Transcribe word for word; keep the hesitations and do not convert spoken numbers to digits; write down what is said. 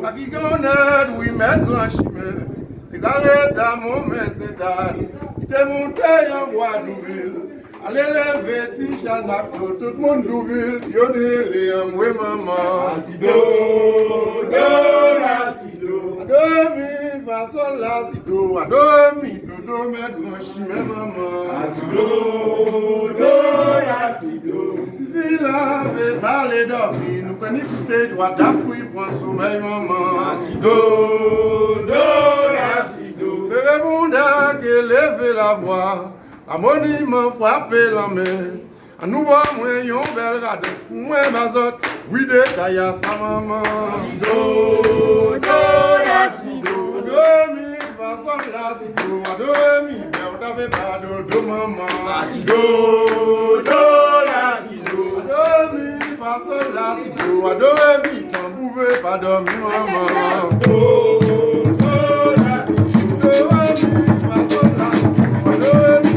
Sa ki gen onè, wi, mèt gran chimen. Te ka ret a Monmen Sentani, ki te moute yon bwa Douvil. Ale leve ti chanaklo, tout moun Douvil, yo te rele anmwe manman. Asido, do, lasido. A do, re, mi, fa, sol, lasido. A do, re, mi, do, do, mèt gran chimen manman. Asido, do, lasido. Ti fi la vle pale dòmi, nou kwè ni foute dwa tap pou y pran somèy manman. Asido, do, lasido. Bebe bonda ke leve lavwa, a moniman frape lanmen. An nou ban mwen yon bèl radans pou mwen ba zòt, wi, de kaya sa manman. Asido, do, lasido. A do, re, mi, fa, sol, lasido. A do, re, mi, bèl ta ve pa do, do manman. Asido, do, lasido. A do, re, mi, fa, sol, lasido. A do, re, mi, tanbou ve pa dòmi manman. Asido, do, lasido. A do, re, mi, fa, sol, lasido. A do, re, mi,